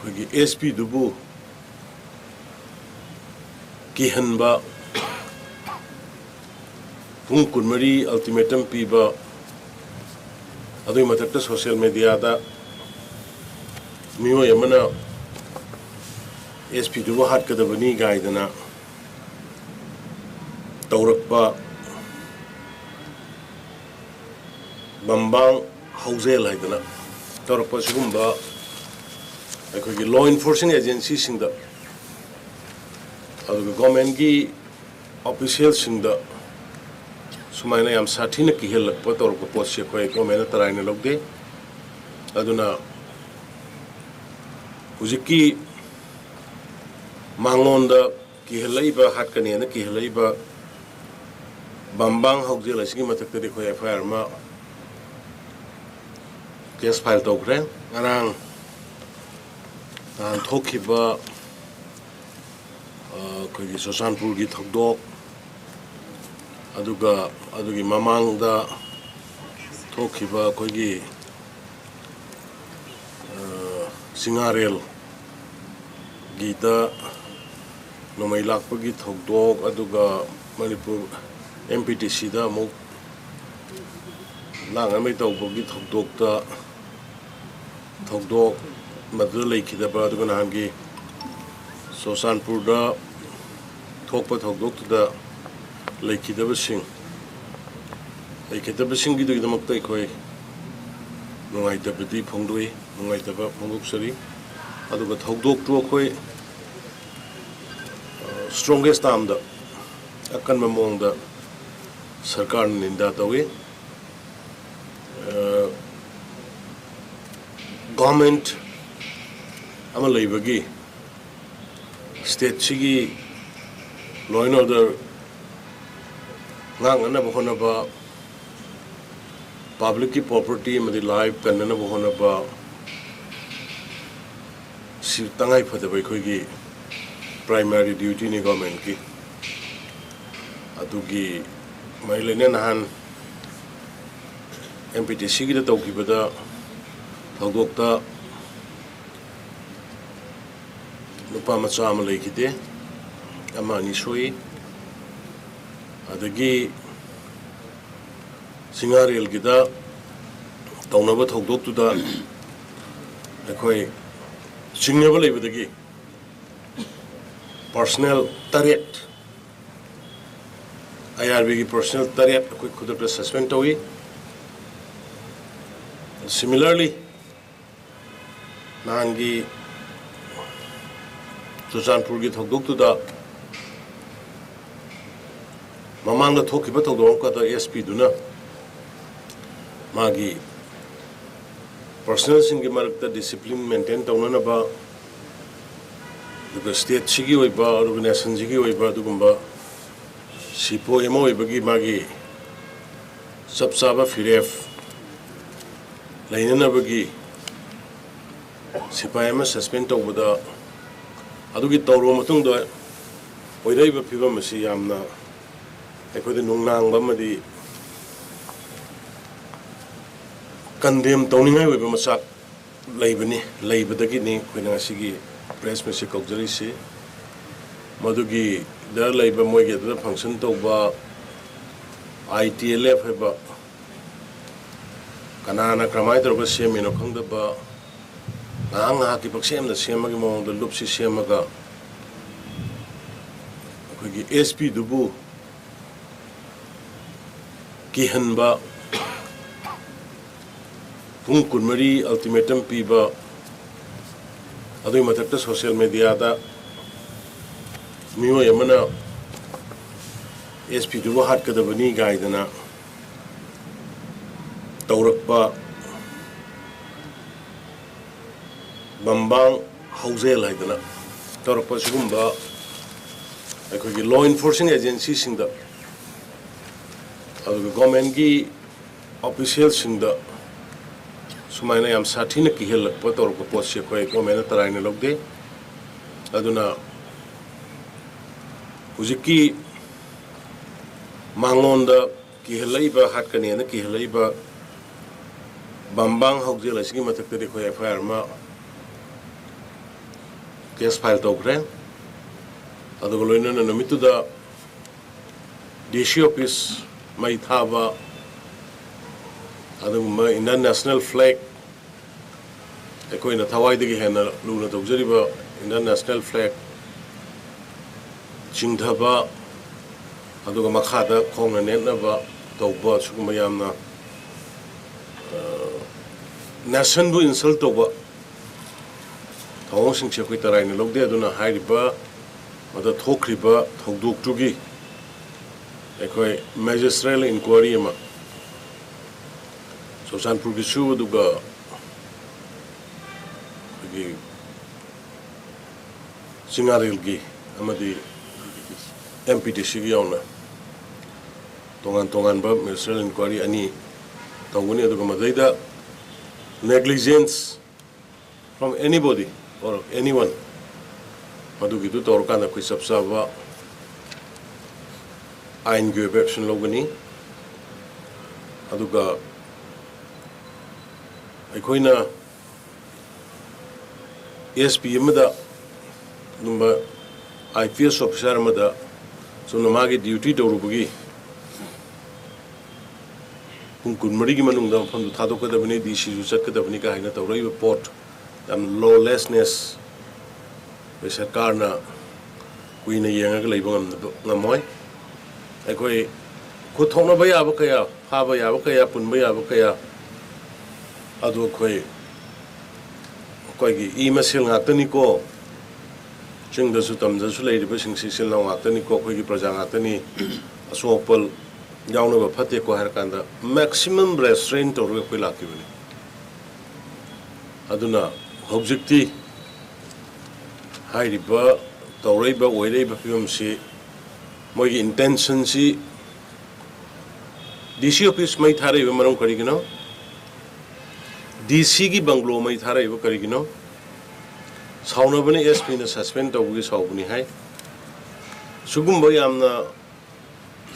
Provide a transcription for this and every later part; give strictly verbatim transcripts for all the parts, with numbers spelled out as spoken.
ꯑꯩꯈꯣꯏꯒꯤ ꯑꯦꯁ ꯄꯤꯗꯨꯕꯨ ꯀꯤꯍꯟꯕ, ꯄꯨꯡ ꯀꯨꯟꯃꯔꯤ ꯑꯜꯇꯤꯃꯦꯇꯝ ꯄꯤꯕ, ꯑꯗꯨꯒꯤ ꯃꯊꯛꯇ ꯁꯣꯁꯤꯌꯦꯜ ꯃꯦꯗꯤꯌꯥꯗ ꯃꯤꯑꯣꯏ ꯑꯃꯅ ꯑꯦꯁ ꯄꯤꯗꯨꯕꯨ ꯍꯥꯠꯀꯗꯕꯅꯤ ꯀꯥꯏꯗꯅ ꯇꯧꯔꯛꯄ, ꯕꯝꯕꯥꯡ ꯍꯧꯖꯦꯜ ꯍꯥꯏꯗꯅ ꯇꯧꯔꯛꯄ, ꯁꯤꯒꯨꯝꯕ ꯑꯩꯈꯣꯏꯒꯤ ꯂꯣ ꯏꯟꯐꯣꯔꯁꯤꯡ ꯑꯦꯖꯦꯟꯁꯤꯁꯤꯡꯗ, ꯑꯗꯨꯒ ꯒꯣꯔꯃꯦꯟꯒꯤ ꯑꯣꯐꯤꯁꯤꯌꯦꯜꯁꯤꯡꯗ ꯁꯨꯃꯥꯏꯅ ꯌꯥꯝ ꯁꯥꯊꯤꯅ ꯀꯤꯍꯜꯂꯛꯄ ꯇꯧꯔꯛꯄ ꯄꯣꯠꯁꯤ ꯑꯩꯈꯣꯏ ꯒꯣꯔꯃꯦꯟꯅ ꯇꯔꯥꯏꯅ ꯂꯧꯗꯦ꯫ ꯑꯗꯨꯅ ꯍꯧꯖꯤꯛꯀꯤ ꯃꯉꯣꯟꯗ ꯀꯤꯍꯜꯂꯛꯏꯕ, ꯍꯥꯠꯀꯅꯦꯅ ꯀꯤꯍꯜꯂꯛꯏꯕ ꯕꯝꯕꯥꯡ ꯍꯧꯖꯦꯜ ꯑꯁꯤꯒꯤ ꯃꯊꯛꯇꯗꯤ ꯑꯩꯈꯣꯏ ꯑꯦꯐ ꯑꯥꯏ ꯑꯥꯔ ꯑꯃ ꯀꯦꯁ ꯐꯥꯏꯜ ꯇꯧꯈ꯭ꯔꯦ꯫ ꯉꯔꯥꯡ ꯅꯍꯥꯟ ꯊꯣꯛꯈꯤꯕ, ꯑ, ꯑꯩꯈꯣꯏꯒꯤ ꯆꯨꯔꯆꯥꯟꯄꯨꯔꯒꯤ ꯊꯧꯗꯣꯛ, ꯑꯗꯨꯒ ꯑꯗꯨꯒꯤ ꯃꯃꯥꯡꯗ ꯊꯣꯛꯈꯤꯕ ꯑꯩꯈꯣꯏꯒꯤ, ꯑ, ꯆꯤꯡꯉꯥꯔꯦꯜꯒꯤꯗ ꯅꯣꯡꯃꯩ ꯂꯥꯛꯄꯒꯤ ꯊꯧꯗꯣꯛ, ꯑꯗꯨꯒ ꯃꯅꯤꯄꯨꯔ ꯑꯦꯝ ꯄꯤ ꯇꯤ ꯁꯤꯗ ꯑꯃꯨꯛ ꯂꯥꯡꯅꯕꯩ ꯇꯧꯕꯒꯤ ꯊꯧꯗꯣꯛꯇ, ꯊꯧꯗꯣꯛ ꯃꯗꯨꯗ ꯂꯩꯈꯤꯗꯕ, ꯑꯗꯨꯒ ꯅꯍꯥꯟꯒꯤ ꯆꯨꯔꯆꯥꯟꯄꯨꯔꯗ ꯊꯣꯛꯄ ꯊꯧꯗꯣꯛꯇꯨꯗ ꯂꯩꯈꯤꯗꯕꯁꯤꯡ, ꯂꯩꯈꯤꯗꯕꯁꯤꯡꯒꯤꯗꯨꯒꯤꯗꯃꯛꯇ ꯑꯩꯈꯣꯏ ꯅꯨꯡꯉꯥꯏꯇꯕꯗꯤ ꯐꯣꯡꯗꯣꯛꯏ, ꯅꯨꯡꯉꯥꯏꯇꯕ ꯐꯣꯡꯗꯣꯛꯆꯔꯤ꯫ ꯑꯗꯨꯒ ꯊꯧꯗꯣꯛꯇꯨ ꯑꯩꯈꯣꯏ, ꯑ, strongest termꯗ, ꯑꯀꯟꯕ ꯃꯑꯣꯡꯗ ꯁꯔꯀꯥꯔꯅ ꯅꯤꯟꯗꯥ ꯇꯧꯏ꯫ ꯑ, ꯒꯣꯔꯃꯦꯟ ꯑꯃ ꯂꯩꯕꯒꯤ, ꯁ꯭ꯇꯦꯠꯁꯤꯒꯤ law and order ꯉꯥꯛꯅꯅꯕ ꯍꯣꯠꯅꯕ, ꯄꯕ꯭ꯂꯤꯛꯀꯤ ꯄ꯭ꯔꯣꯄꯔꯇꯤ ꯑꯃꯗꯤ ꯂꯥꯏꯐ ꯀꯟꯅꯅꯕ ꯍꯣꯠꯅꯕ, ꯁꯤ ꯇꯉꯥꯏ ꯐꯗꯕ ꯑꯩꯈꯣꯏꯒꯤ ꯄ꯭ꯔꯥꯏꯃꯥꯔꯤ ꯗ꯭ꯌꯨꯇꯤꯅꯤ ꯒꯣꯔꯃꯦꯟꯒꯤ꯫ ꯑꯗꯨꯒꯤ ꯃꯔꯤ ꯂꯩꯅꯅ ꯅꯍꯥꯟ ꯑꯦꯝ ꯄꯤ ꯇꯤ ꯁꯤꯒꯤꯗ ꯇꯧꯈꯤꯕꯗ ꯊꯧꯗꯣꯛꯇ ꯅꯨꯄꯥ ꯃꯆꯥ ꯑꯃ ꯂꯩꯈꯤꯗꯦ, ꯑꯃ ꯑꯅꯤ ꯁꯣꯛꯏ꯫ ꯑꯗꯒꯤ ꯆꯤꯡꯉꯥꯔꯦꯜꯒꯤꯗ ꯇꯧꯅꯕ ꯊꯧꯗꯣꯛꯇꯨꯗ ꯑꯩꯈꯣꯏ ꯆꯤꯡꯅꯕ ꯂꯩꯕꯗꯒꯤ ꯄꯥꯔꯁꯅꯦꯜ ꯇꯔꯦꯠ, ꯑꯥꯏ ꯑꯥꯔ ꯕꯤꯒꯤ ꯄꯥꯔꯁꯅꯦꯜ ꯇꯔꯦꯠ ꯑꯩꯈꯣꯏ ꯈꯨꯗꯛꯇ ꯁꯁꯄꯦꯟ ꯇꯧꯏ꯫ ꯁꯤꯃꯤꯂꯔꯂꯤ, ꯅꯍꯥꯟꯒꯤ ꯆꯨꯔꯆꯥꯟꯄꯨꯔꯒꯤ ꯊꯧꯗꯣꯛꯇꯨꯗ ꯃꯃꯥꯡꯗ ꯊꯣꯛꯈꯤꯕ ꯊꯧꯗꯣꯛ ꯑꯃꯈꯛꯇ ꯑꯦꯁ ꯄꯤꯗꯨꯅ ꯃꯥꯒꯤ ꯄꯥꯔꯁꯅꯦꯜꯁꯤꯡꯒꯤ ꯃꯔꯛꯇ ꯗꯤꯁꯤꯄ꯭ꯂꯤꯟ ꯃꯦꯟꯇꯦꯟ ꯇꯧꯅꯅꯕ, ꯑꯗꯨꯒ ꯁ꯭ꯇꯦꯠꯁꯤꯒꯤ ꯑꯣꯏꯕ, ꯑꯣꯔꯒꯅꯥꯏꯖꯦꯁꯟꯁꯤꯒꯤ ꯑꯣꯏꯕ ꯑꯗꯨꯒꯨꯝꯕ ꯁꯤꯄꯣꯏ ꯑꯃ ꯑꯣꯏꯕꯒꯤ ꯃꯥꯒꯤ ꯆꯞ ꯆꯥꯕ ꯐꯤꯔꯦꯞ ꯂꯩꯅꯅꯕꯒꯤ ꯁꯤꯐꯥꯏ ꯑꯃ ꯁꯁꯄꯦꯟ ꯇꯧꯕꯗ, ꯑꯗꯨꯒꯤ ꯇꯧꯔꯕ ꯃꯇꯨꯡꯗ ꯑꯣꯏꯔꯛꯏꯕ ꯐꯤꯕꯝ ꯑꯁꯤ ꯌꯥꯝꯅ ꯑꯩꯈꯣꯏꯗ ꯅꯨꯡꯅꯥꯡꯕ ꯑꯃꯗꯤ ꯀꯟꯗꯦꯝ ꯇꯧꯅꯤꯡꯉꯥꯏ ꯑꯣꯏꯕ ꯃꯆꯥꯛ ꯂꯩꯕꯅꯤ, ꯂꯩꯕꯗꯒꯤꯅꯤ ꯑꯩꯈꯣꯏꯅ ꯉꯁꯤꯒꯤ ꯄ꯭ꯔꯦꯁ ꯃꯤꯠꯁꯤ ꯀꯧꯖꯔꯤꯁꯤ꯫ ꯃꯗꯨꯒꯤꯗ ꯂꯩꯕ, ꯃꯣꯏꯒꯤ ꯑꯗꯨꯗ ꯐꯪꯁꯟ ꯇꯧꯕ ꯑꯥꯏ ꯇꯤ ꯑꯦꯜ ꯑꯦꯐ ꯍꯥꯏꯕ, ꯀꯅꯥꯅ ꯀꯔꯝꯍꯥꯏꯅ ꯇꯧꯔꯒ ꯁꯦꯝꯃꯤꯅꯣ ꯈꯪꯗꯕ, ꯉꯥꯏꯍꯥꯛ ꯉꯥꯏꯍꯥꯛꯀꯤ ꯄꯛꯁꯦꯝꯗ ꯁꯦꯝꯕꯒꯤ ꯃꯑꯣꯡꯗ ꯂꯨꯞꯁꯤ ꯁꯦꯝꯃꯒ ꯑꯩꯈꯣꯏꯒꯤ ꯑꯦꯁ ꯄꯤꯗꯨꯕꯨ ꯀꯤꯍꯟꯕ, ꯄꯨꯡ ꯀꯨꯟꯃꯔꯤ ꯑꯜꯇꯤꯃꯦꯇꯝ ꯄꯤꯕ, ꯑꯗꯨꯒꯤ ꯃꯊꯛꯇ ꯁꯣꯁꯤꯌꯦꯜ ꯃꯦꯗꯤꯌꯥꯗ ꯃꯤꯑꯣꯏ ꯑꯃꯅ ꯑꯦꯁ ꯄꯤꯗꯨꯕꯨ ꯍꯥꯠꯀꯗꯕꯅꯤ ꯀꯥꯏꯗꯅ ꯇꯧꯔꯛꯄ, ꯕꯝꯕꯥꯡ ꯍꯧꯖꯦꯜ ꯍꯥꯏꯗꯅ ꯇꯧꯔꯛꯄ, ꯁꯤꯒꯨꯝꯕ ꯑꯩꯈꯣꯏꯒꯤ ꯂꯣ ꯏꯟꯐꯣꯔꯁꯤꯡ ꯑꯦꯖꯦꯟꯁꯤꯁꯤꯡꯗ, ꯑꯗꯨꯒ ꯒꯣꯔꯃꯦꯟꯒꯤ ꯑꯣꯐꯤꯁꯤꯌꯦꯜꯁꯤꯡꯗ ꯁꯨꯃꯥꯏꯅ ꯌꯥꯝ ꯁꯥꯊꯤꯅ ꯀꯤꯍꯜꯂꯛꯄ ꯇꯧꯔꯛꯄ ꯄꯣꯠꯁꯤ ꯑꯩꯈꯣꯏ ꯒꯣꯔꯃꯦꯟꯅ ꯇꯔꯥꯏꯅ ꯂꯧꯗꯦ꯫ ꯑꯗꯨꯅ ꯍꯧꯖꯤꯛꯀꯤ ꯃꯉꯣꯟꯗ ꯀꯤꯍꯜꯂꯛꯏꯕ, ꯍꯥꯠꯀꯅꯦꯅ ꯀꯤꯍꯜꯂꯛꯏꯕ ꯕꯝꯕꯥꯡ ꯍꯧꯖꯦꯜ ꯑꯁꯤꯒꯤ ꯃꯊꯛꯇꯗꯤ ꯑꯩꯈꯣꯏ ꯑꯦꯐ ꯑꯥꯏ ꯑꯥꯔ ꯑꯃ ꯀꯦꯁ ꯐꯥꯏꯜ ꯇꯧꯈ꯭ꯔꯦ꯫ ꯑꯗꯨꯒ ꯂꯣꯏꯅꯅ ꯅꯨꯃꯤꯠꯇꯨꯗ ꯗꯤ ꯁꯤ ꯑꯣꯐꯤꯁ ꯃꯩ ꯊꯥꯕ, ꯑꯗꯨꯒꯨꯝꯕ ꯏꯟꯗꯤꯌꯥꯟ ꯅꯦꯁꯅꯦꯜ ꯐ꯭ꯂꯦꯒ, ꯑꯩꯈꯣꯏꯅ ꯊꯋꯥꯏꯗꯒꯤ ꯍꯦꯟꯅ ꯂꯨꯅ ꯇꯧꯖꯔꯤꯕ ꯏꯟꯗꯤꯌꯥꯟ ꯅꯦꯁꯅꯦꯜ ꯐ꯭ꯂꯦꯒ ꯆꯤꯡꯊꯕ, ꯑꯗꯨꯒ ꯃꯈꯥꯗ ꯈꯣꯡꯅ ꯅꯦꯠꯅꯕ ꯇꯧꯕ, ꯁꯤꯒꯨꯝꯕ ꯌꯥꯝꯅ, ꯑ, ꯅꯦꯁꯟꯕꯨ ꯏꯟꯁꯜ ꯇꯧꯕ ꯊꯧꯑꯣꯡꯁꯤꯡꯁꯦ ꯑꯩꯈꯣꯏ ꯇꯔꯥꯏꯅ ꯂꯧꯗꯦ꯫ ꯑꯗꯨꯅ ꯍꯥꯏꯔꯤꯕ ꯃꯗ ꯊꯣꯛꯈ꯭ꯔꯤꯕ ꯊꯧꯗꯣꯛꯇꯨꯒꯤ ꯑꯩꯈꯣꯏ ꯃꯦꯖꯤꯁꯇ꯭ꯔꯦꯜ ꯏꯟꯀ꯭ꯋꯥꯏꯔꯤ ꯑꯃ ꯆꯨꯔꯆꯥꯟꯄꯨꯔꯒꯤꯁꯨ, ꯑꯗꯨꯒ ꯑꯩꯈꯣꯏꯒꯤ ꯆꯤꯡꯉꯥꯔꯦꯜꯒꯤ ꯑꯃꯗꯤ ꯑꯦꯝ ꯄꯤ ꯗꯤ ꯁꯤꯒꯤ ꯌꯥꯎꯅ ꯇꯣꯉꯥꯟ ꯇꯣꯉꯥꯟꯕ ꯃꯦꯖꯤꯁꯇ꯭ꯔꯦꯜ ꯏꯟꯀ꯭ꯋꯥꯏꯔꯤ ꯑꯅꯤ ꯇꯧꯒꯅꯤ꯫ ꯑꯗꯨꯒ ꯃꯗꯩꯗ negligence from anybody or anyone, ꯃꯗꯨꯒꯤꯗꯨ ꯇꯧꯔꯀꯥꯟꯗ ꯑꯩꯈꯣꯏ ꯆꯞ ꯆꯥꯕ ꯑꯥꯏꯟꯒꯤ ꯑꯣꯏꯕ ꯑꯦꯛꯁꯟ ꯂꯧꯒꯅꯤ꯫ ꯑꯗꯨꯒ ꯑꯩꯈꯣꯏꯅ ꯑꯦꯁ ꯄꯤ ꯑꯃꯗ, ꯑꯗꯨꯝꯕ ꯑꯥꯏ ꯄꯤ ꯑꯦꯁ ꯑꯣꯐꯤꯁꯥꯔ ꯑꯃꯗ ꯆꯨꯝꯅ ꯃꯥꯒꯤ ꯗ꯭ꯌꯨꯇꯤ ꯇꯧꯔꯨꯕꯒꯤ ꯄꯨꯡ ꯀꯨꯟꯃꯔꯤꯒꯤ ꯃꯅꯨꯡꯗ ꯃꯐꯝꯗꯨ ꯊꯥꯗꯣꯛꯀꯗꯕꯅꯤ, ꯗꯤ ꯁꯤꯁꯨ ꯆꯠꯀꯗꯕꯅꯤ ꯀꯥꯏꯅ ꯇꯧꯔꯛꯏꯕ ꯄꯣꯠ, ꯌꯥꯝ ꯂꯣꯂꯦꯁꯅꯦꯁ, ꯑꯩꯈꯣꯏ ꯁꯔꯀꯥꯔꯅ ꯀꯨꯏꯅ ꯌꯦꯡꯉꯒ ꯂꯩꯕ ꯉꯝꯗꯕ, ꯉꯝꯃꯣꯏ꯫ ꯑꯩꯈꯣꯏ ꯈꯨꯠ ꯊꯣꯛꯅꯕ ꯌꯥꯕ ꯀꯌꯥ, ꯐꯥꯕ ꯌꯥꯕ ꯀꯌꯥ, ꯄꯨꯟꯕ ꯌꯥꯕ ꯀꯌꯥ, ꯑꯗꯨ ꯑꯩꯈꯣꯏ, ꯑꯩꯈꯣꯏꯒꯤ ꯏ ꯃꯁꯦꯜ ꯉꯥꯛꯇꯅꯤꯀꯣ꯫ ꯆꯤꯡꯗꯁꯨ ꯇꯝꯗꯁꯨ ꯂꯩꯔꯤꯕꯁꯤꯡꯁꯤ ꯏꯆꯤꯜ ꯏꯅꯥꯎ ꯉꯥꯛꯇꯅꯤꯀꯣ, ꯑꯩꯈꯣꯏꯒꯤ ꯄ꯭ꯔꯖꯥ ꯉꯥꯛꯇꯅꯤ꯫ ꯑꯁꯣꯛ ꯑꯄꯜ ꯌꯥꯎꯅꯕ ꯐꯠꯇꯦꯀꯣ ꯍꯥꯏꯔ ꯀꯥꯟꯗ maximum restraint ꯇꯧꯔꯒ ꯑꯩꯈꯣꯏ ꯂꯥꯛꯈꯤꯕꯅꯤ꯫ ꯑꯗꯨꯅ ꯍꯧꯖꯤꯛꯇꯤ ꯍꯥꯏꯔꯤꯕ ꯇꯧꯔꯛꯏꯕ, ꯑꯣꯏꯔꯛꯏꯕ ꯐꯤꯕꯝꯁꯤ, ꯃꯣꯏꯒꯤ ꯏꯟꯇꯦꯟꯁꯟꯁꯤ, ꯗꯤ ꯁꯤ ꯑꯣꯐꯤꯁ ꯃꯩ ꯊꯥꯔꯛꯏꯕ ꯃꯔꯝ ꯀꯔꯤꯒꯤꯅꯣ? ꯗꯤ ꯁꯤꯒꯤ ꯕꯪꯒ꯭ꯂꯣ ꯃꯩ ꯊꯥꯔꯛꯏꯕ ꯀꯔꯤꯒꯤꯅꯣ? ꯁꯥꯎꯅꯕꯅ ꯑꯦꯁ ꯄꯤꯅ ꯁꯁꯄꯦꯟ ꯇꯧꯕꯒꯤ ꯁꯥꯎꯕꯅꯤ ꯍꯥꯏ꯫ ꯁꯤꯒꯨꯝꯕ ꯌꯥꯝꯅ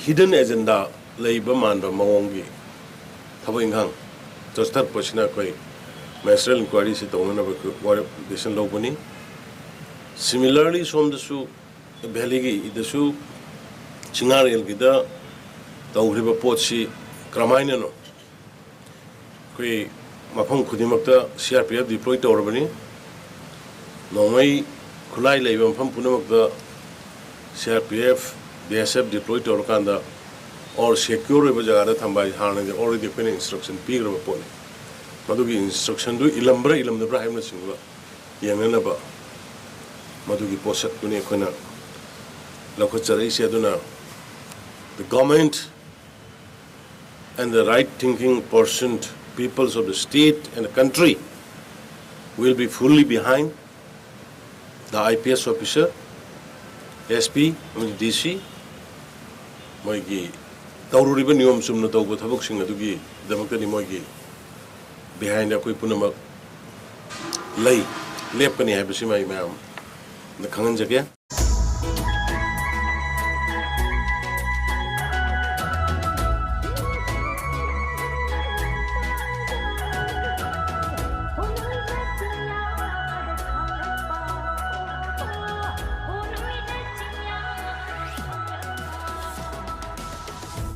ꯍꯤꯗꯟ ꯑꯦꯖꯦꯟꯗꯥ ꯂꯩꯕ ꯃꯥꯟꯕ ꯃꯑꯣꯡꯒꯤ ꯊꯕꯛ ꯏꯪꯈꯥꯡ ꯆꯠꯊꯔꯛꯄꯁꯤꯅ ꯑꯩꯈꯣꯏ ꯃꯦꯖꯤꯁꯇ꯭ꯔꯦꯜ ꯏꯟꯀ꯭ꯋꯥꯏꯔꯤꯁꯤ ꯇꯧꯅꯅꯕ ꯑꯩꯈꯣꯏ ꯋꯥꯔꯦꯞ, ꯗꯤꯁꯤꯖꯟ ꯂꯧꯕꯅꯤ꯫ Similarly, ꯁꯣꯝꯗꯁꯨ ꯚꯦꯂꯤꯒꯤꯗꯁꯨ ꯆꯤꯡꯉꯥꯔꯦꯜꯒꯤꯗ ꯇꯧꯈ꯭ꯔꯤꯕ ꯄꯣꯠꯁꯤ ꯀꯔꯝꯍꯥꯏꯅꯅꯣ? ꯑꯩꯈꯣꯏ ꯃꯐꯝ ꯈꯨꯗꯤꯡꯃꯛꯇ C R P F deploy ꯇꯧꯔꯕꯅꯤ꯫ ꯅꯣꯡꯃꯩ ꯈꯨꯠꯂꯥꯏ ꯂꯩꯕ ꯃꯐꯝ ꯄꯨꯝꯅꯃꯛꯇ C R P F, B S F deploy ꯇꯧꯔꯀꯥꯟꯗ or secure ꯑꯣꯏꯕ ꯖꯒꯥꯗ ꯊꯝꯕ ꯍꯥꯏꯁꯦ ꯍꯥꯟꯅꯗꯤ already ꯑꯩꯈꯣꯏꯅ instruction ꯄꯤꯈ꯭ꯔꯕ ꯄꯣꯠꯅꯤ꯫ ꯃꯗꯨꯒꯤ instructionꯗꯨ ꯏꯜꯂꯝꯕ꯭ꯔꯥ ꯏꯜꯂꯝꯗꯕ꯭ꯔꯥ ꯍꯥꯏꯕꯅꯆꯤꯡꯕ ꯌꯦꯡꯅꯅꯕ ꯃꯗꯨꯒꯤ ꯄꯣꯠꯁꯛꯇꯨꯅꯤ ꯑꯩꯈꯣꯏꯅ ꯂꯧꯈꯠꯆꯔꯛꯏꯁꯦ꯫ ꯑꯗꯨꯅ the government and the right thinking percent peoples of the state and the country will be fully behind the I P S officer, S P ꯑꯃꯗꯤ D C꯫ ꯃꯣꯏꯒꯤ ꯇꯧꯔꯨꯔꯤꯕ ꯅꯤꯌꯣꯝ ꯆꯨꯝꯅ ꯇꯧꯕ ꯊꯕꯛꯁꯤꯡ ꯑꯗꯨꯒꯤꯗꯃꯛꯇꯅꯤ ꯃꯣꯏꯒꯤ behind ꯑꯩꯈꯣꯏ ꯄꯨꯝꯅꯃꯛ ꯂꯩ, ꯂꯦꯞꯀꯅꯤ ꯍꯥꯏꯕꯁꯤꯃ ꯑꯩ ꯃꯌꯥꯝꯗ ꯈꯪꯍꯟꯖꯒꯦ꯫